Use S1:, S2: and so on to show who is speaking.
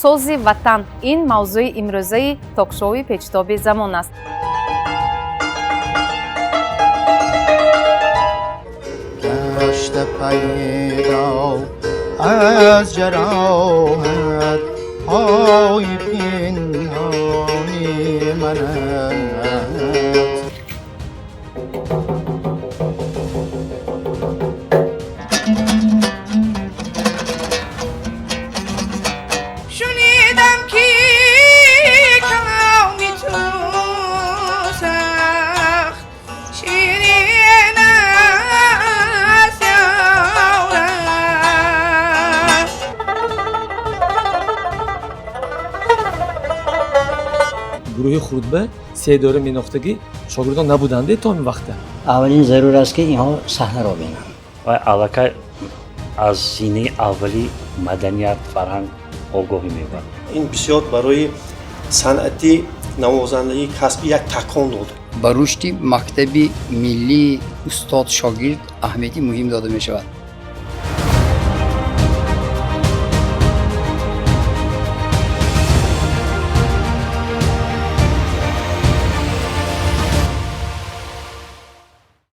S1: Сози ватан ин мавзӯи имрӯзаи токшоуи Печитоби замон аст.
S2: Гашта пайдо аз ҷароҳат ҳои пинҳони ман аст.
S3: Шунидам, ки каломи ту сахт ширин аст, ёрам.
S4: Гурӯҳи хурдба се дора менохтагӣ шогирдон набуданд то ин вақта.
S5: Аввалин зарур аст, ки инҳо саҳнаро бинанд.
S6: Ва аллакай аз зинаи аввали маданият, фарҳанг огоҳӣ мебарад.
S7: Ин бисёр барои санъати навозандагии касбӣ як такон дод.
S8: Ба рушди мактаби миллии устод шогирд аҳамияти муҳим дода мешавад.